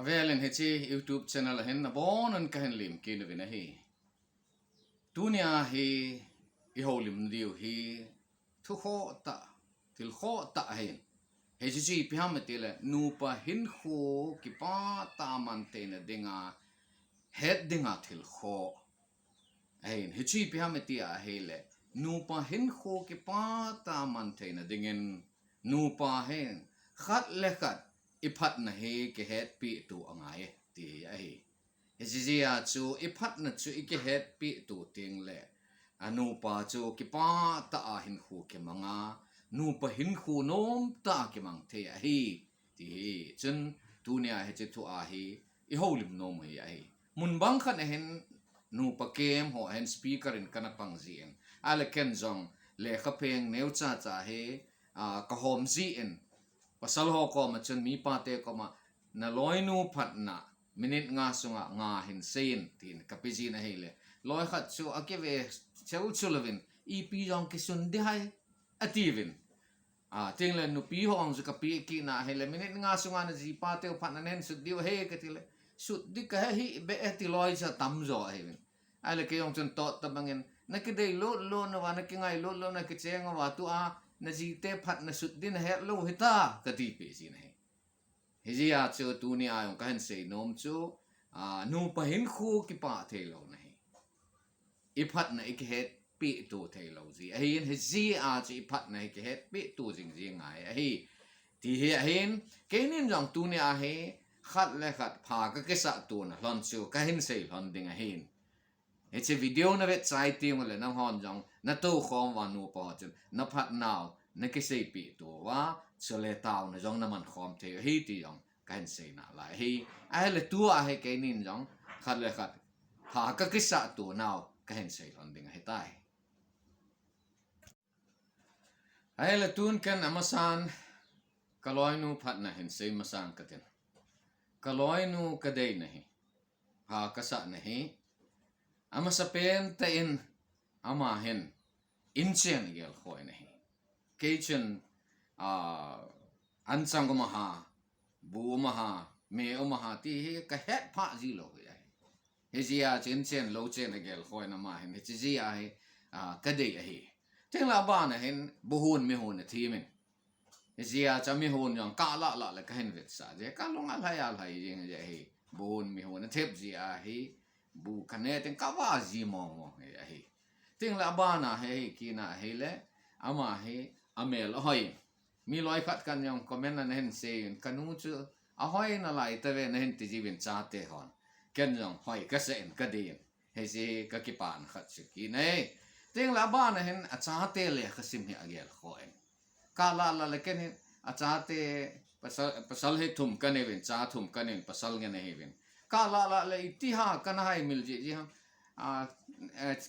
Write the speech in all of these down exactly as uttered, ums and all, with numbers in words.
Avelin hiche YouTube channel a hin nabonun kahin lemkit uvin ahi. Tunia hi ihoulim diu hi thukhoh tah, thilkhoh tah ahin. Hiche chu ipi ham itile nupa hinkho kipah tah a manthei nadinga het dinga thilkhoh ahin. Hiche chu ipi ham iti ahile nupa hinkho kipah tah a manthei nadingin nupa hin khat le khat iphatna hi kihetpeh tu angai ti ahi. Hiche jeh a chu iphatna chu ikihetpeh tu tengle anupa chu kipah tah a hinkho kimanga nupa hinkho nomtah a kimang thei ahi ti hi. Chun tunia hiche thu a hi ihoulim nom u hi ahi. Mun bang khat ahin nupa camp ho ahin speaker in kana pang jin, ahile ken jong lekhapheng neocha cha hi kahom jin, pasal ho koma chun mipate koma naloinu phatna minute nga sunga nga hin seiyin tin kape jin ahile, loi khat chu akive cheu chu louvin, ipi jong kisun ding ham atiuvin. Tengle nupi ho jong chu kapeh kitna ahile minute nga sunga najipateu phatna nahin sut diu ahi katile, sut ding kahe hih beh e ti loi chu atamjo ahiuvin. Ahile keijong chun toh tobangin nakidei lutlut uva, nakingai lutlut uva, nakicheng uva tua najite phatna sut ding nahet lou hita katipeh jin ahi. Hijeh a chu tunia jong kahin seinom chu nupa hinkho kipah theilouna hi iphatna ikihetpeh tu theilou jeh ahin, hijeh a chu iphatna hi kihetpeh tu jing jing ngai ahi ti hi ahin. Keinin jong tunia hi khat le khat pha kakisah tona lhon chu kahin sei lhon ding ahin. Hiche video navet chai tengule nanghon jong natoukhom uva nupa ho chun naphatnau nakiseipeh tu uva, chule taona jong naman khom thei u ahi ti jong kahin sei nalai ahi. Ahile tua hi keinin jong khat le khat pha kakisah tonau kahin sei lhon ding ahitai. Ahile tun ken amasan kaloinu phatna hin sei masang katin. Kaloinu kadeina hi, pha kasahna hi, amasapen tah in ama hin inchen agelkhoh in ahi. Kei chun anchang um aha, bu um aha, me um aha ti hi kahet phah ji lou hi ahi. Hijeh a chu inchen louchen agelkhoh in ama hin, hiche jeh a hi kadei ahi. Tengle abana hin buhon mihon athem in, hijeh a chu amihon jong kalahlah le kahin vetsah jeh, kalung alhai alhai jeng jeh ahi. Buhon mihon athep jeh a hi bu kane teng kavah ji mong mong hi ahi. Tengle abana hi, hi kina ahile ama hi amel ahoi in, mi loi khat kan jong comment a nahin seiyin, kanu chu ahoi nalai tave nahin ti jiuvin chate hon. Ken jong hoi kasah in kadei in. Hiche hi kakipana khat chu kina ahi. Tengle abana hin achate lekhasim hi agelkhoh in, kalahlah le ken hin achate pasal, pasal hi thum kaneiyuvin, cha thum kaneiyuvin, pasal ngen ahiuvin. Kalahlah le iti ha kana haimil jeh jeh ham,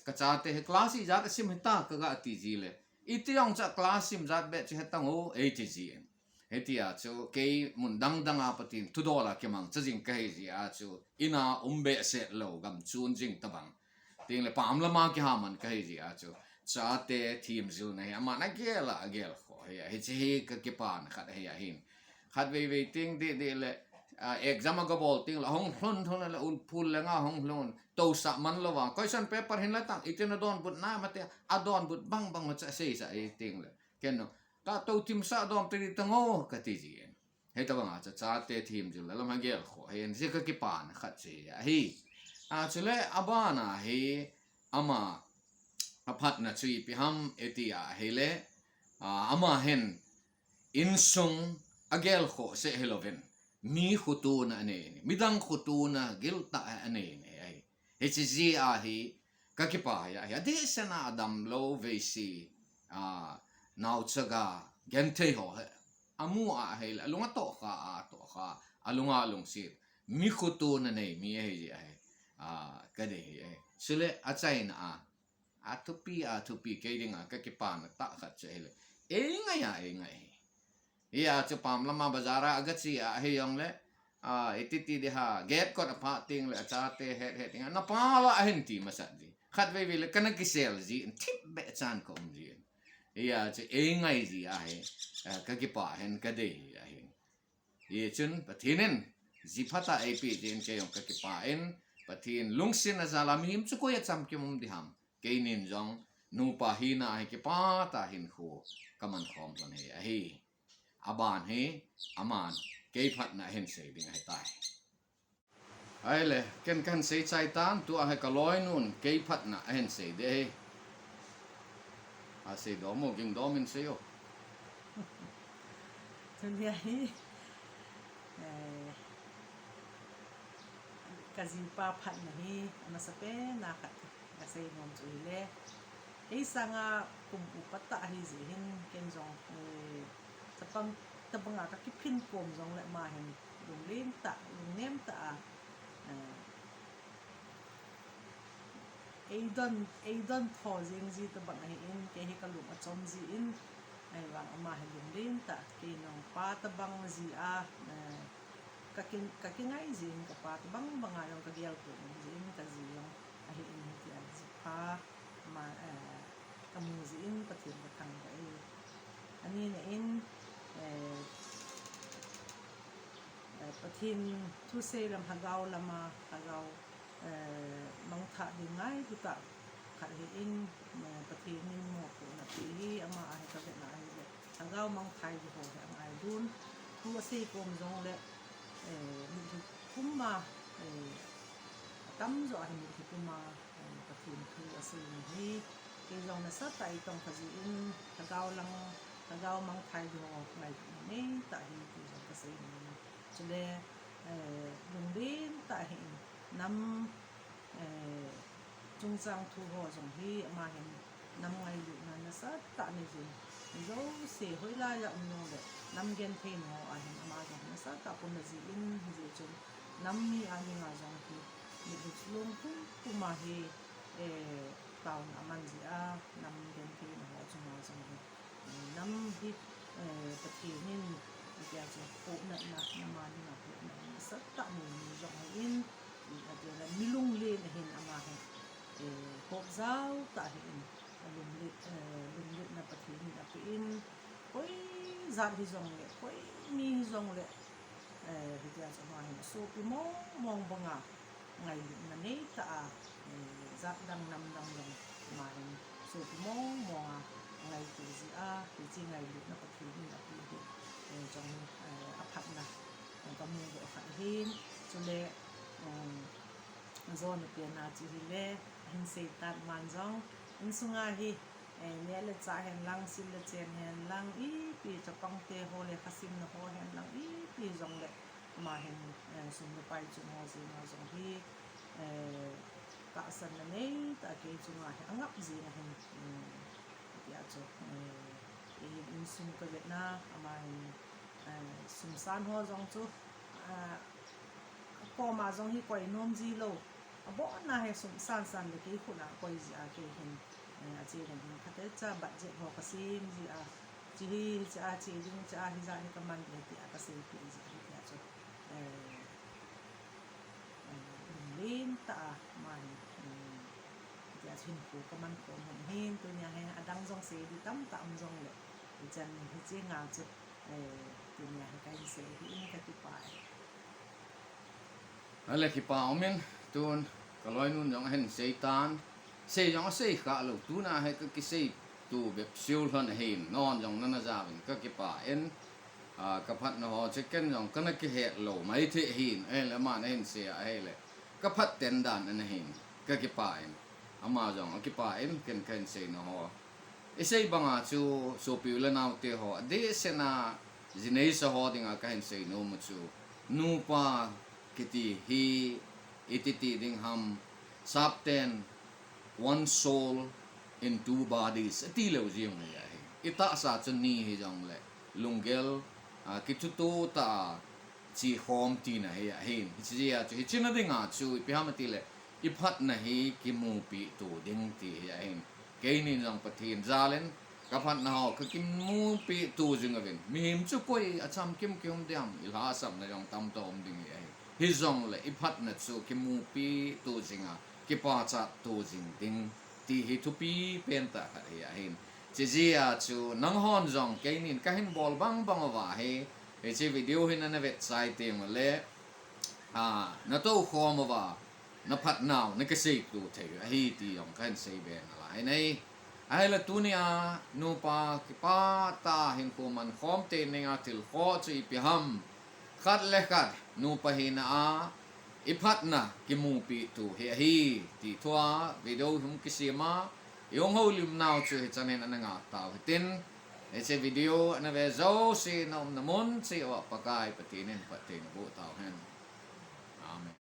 kachate hi class ijat asim hita kaga ti jile, iti jong chu class sim jat beh chu hetang o eiti jin. Hitia chu kei mun dang dang a Pathen thudol a kimangcha jing kahi jeh a chu in a um behseh lou, gam chun jing tobang, tengle pam lama kihaman kahi jeh a chu chate themjilna hi aman agel a agelkhoh hi ahi. Hiche hi kakipana khat ahi ahin. Khatveivei teng deh deh le exam agabol tengle hung lhun lhun le ulphul lenga hung lhun, tousah man louva question paper hinla tang iti nadonbut nam ati, adonbut bang bang chu aseisah ahi tengle ken jong katou thimsah dom tadi tang o kati jin. Hitobanga chu chate themjil le lam agelkhoh hi, hiche kakipana khat chu hi ahi. Chule abana hi ama aphatna chu ipi ham iti ahile, ama hin insung agelkhoh seh hilouvin mi khotona anei in, midang khotona giltah anei in ahi. Hiche jeh a hi kakipah ahi. Adehset a adamlou veise, naochaga, genthei ho hi amu ahile alung atohkha, atohkha, alunga alungset, mi khotona nei mi ahi jeh ahi, kadei hi ahi. Chule achaina a, athupi, athupi kei dinga kakipana tah khat chu ahile, eingai a eingai hi. Hia chu pam lama bazar a agache a ahi jongle, iti ti ding ham, gate kot aphah tengle achate het het dinga napa lah ahin ti masat ji. Khatveivei le kana kisel jin, thipbeh chan kaum jin. Hia chu eingai ji ahi, kakipah hin kadei hi ahi. Hichun Pathen in Ji phatah eipeh jeh in kei jong kakipah in, Pathen lungsetna jal a mihem chu koi a chamkim um ding ham. Keinin jong nupa hina a hi kipah tah a hinkho kaman khom lhon ahi. Aban hi, aman kei phatna ahin sei ding ahitai. Ahile, ken kahin sei chai tan, tua hi kaloinun kei phatna ahin sei ding ahi. Asei dom o, ging dom in sei o. Tunia hi, eh, kajipa phatna hi, amasapen a khat kasei nom chu hile, kei sanga kum upa tah ahi jeh hin, ken jong, eh, chapang, chapang a kakiphin kom jongle ama hin lunglen tah, lungnem tah a, eh, eidon, eidon tho jeng ji tobang ahin, kei hi kalung achom jin, ahivang ama hi lunglen tah, kei nung pa tobang ji a, eh, kakin, kakingai jin, kapa tobang bang a jong kagel peh jin, kaji jong ahin, hitia ji pha, ama, eh, kamu jin Pathen kathangvah e. Anina in, eh, eh, Pathen thusei lam, lhagao lam a, lhagao, eh, mangthah ding ngai tutah khat ahin, eh, Pathen in mopohna apeh hi, ama a hi kavetna ahile, lhagao mangthah ji ho hi angailun, thu asei kom jongle, eh, mitlhi pum a, eh, atamjo a hi mitlhi pum a, eh, Pathen thu asei hi, kei jong nasatah a eitong kha jin, lhagao lang, lhagao mangthah ji ho ngailutna neitah ahi ti jong kasei nom e. Chule, eh, lunglen tah ahin, nam, eh, chungchang thu ho jong hi ama hin nam ngailutna nasatah anei jin, mi jouse hoilai a um jongle nam genthei ho a hin ama jong nasatah a pon ana jin, hijeh chun nam mi a dinga jong hi mitlhi cholung pumpum a hi, eh, taona aman jeh a, nam gentheina ho chunga jong hi, eh, nam hi, eh, Pathen in, hitia chu pohnatna, nam a dinga pohnatna nasatah anei mi jong ahin, hitia mi lunglen ahin ama hi, eh, hopjao tah ahin, alunglet, eh, lungletna Pathen in apeh in, koi jat hijongle, koi mi hijongle, eh, hitia chu ama hin asopi mong mong banga ngailutna neitah a, eh, jat dang nam dang jong ama hin sopi mong mong a ngaito jeh a, hiche ngailutna Pathen in apeh hi, eh, jong, eh, aphatna, eh, kamudoh khat ahin, chule, eh, ajona pen a chu hile, ahin sei tan, aman jong insunga hi, eh, neh le chah hen lang, sil le chen hen lang, ipi chapang te ho le lekha simna ho hen lang, ipi jongle ama hin, eh, sum le pai chung ho jenga jong hi, eh, tahsanna neitah a kei chunga hi angap jing ahin, eh, tia chu, eh, insung kavetna ama hin, eh, sum san ho jong chu, eh, akoma jong hi koi nom ji lou. Abona hi sum san san le kei khut a koi jeh a kei hin, eh, ache le ding khat e cha budget ho kasem jeh a, hiche hi, hiche a che ding, hiche a hijat hi kaman e tia kaseipeh jeh a hitia chu, eh, eh, lunglen tah a ama hin, eh, hitia chu hinkho kaman khom u ahin, tunia hi adang jong sei ding tamtah um jongle, hichan hiche nga chu, eh, tunia hi kahin sei ahin, kakipah e. Ahile kipa umin, tun kaloinun jong ahin sei tan, sei jong asei kha lou, tuna hi kakiseitu bep seiu lhon ahin, non jong nana jaovin kakipah in, a, kaphatna ho chu ken jong kana kihet lou maithei ahin, ahile aman ahin sei a ahile kaphat ten dan ana hin, kakipah in, ama jong akipah in, ken kahin seina ho isei banga chu sopi u le nao te ho, adehset a ji neisa ho dinga kahin sei nom u chu, nupa kiti hi iti ti ding ham, sapten, one soul in two bodies, ati lou jeng hi ahi. Itahsa chu ni hijongle, lunggel, a, kithuto tah a, che khom tina hi ahin. Hiche jeh a chu, hiche na dinga chu, ipi ham itile, iphatna hi kimupeh to ding ti hi ahin. Keinin jong Pathen jal in, kaphatna ho kakimupeh to jing uvin. Mihem chu koi a chamkim kium ding ham, ilhahsamna jong tamtah um ding hi ahi. Hijongle, iphatna chu kimupeh to jing a, kipachat to jing ding ti hi thupi pen tah khat hi ahin. Hiche jeh a chu, nanghon jong keinin kahin bol bang bang uva hi, hiche video hi nana vet chai teng ule, a, na toukhom uva, na phatnau, na kiseitu thei u ahi ti jong kahin seibe nalai ahi. Ahile tunia, nupa kipah tah a hinkho mankhom tei dinga thil khoh chu ipi ham. Khat le khat, nupa hina a, i phatna kimupeh tu hi ahi, ti thua, video hung kisem a, i hung houlim nau chu hichan hin ana ngah tau hitin, hiche video ana ve jouse na umna mun cheh uva Pakai Pathen in phatthei naboh tau hen.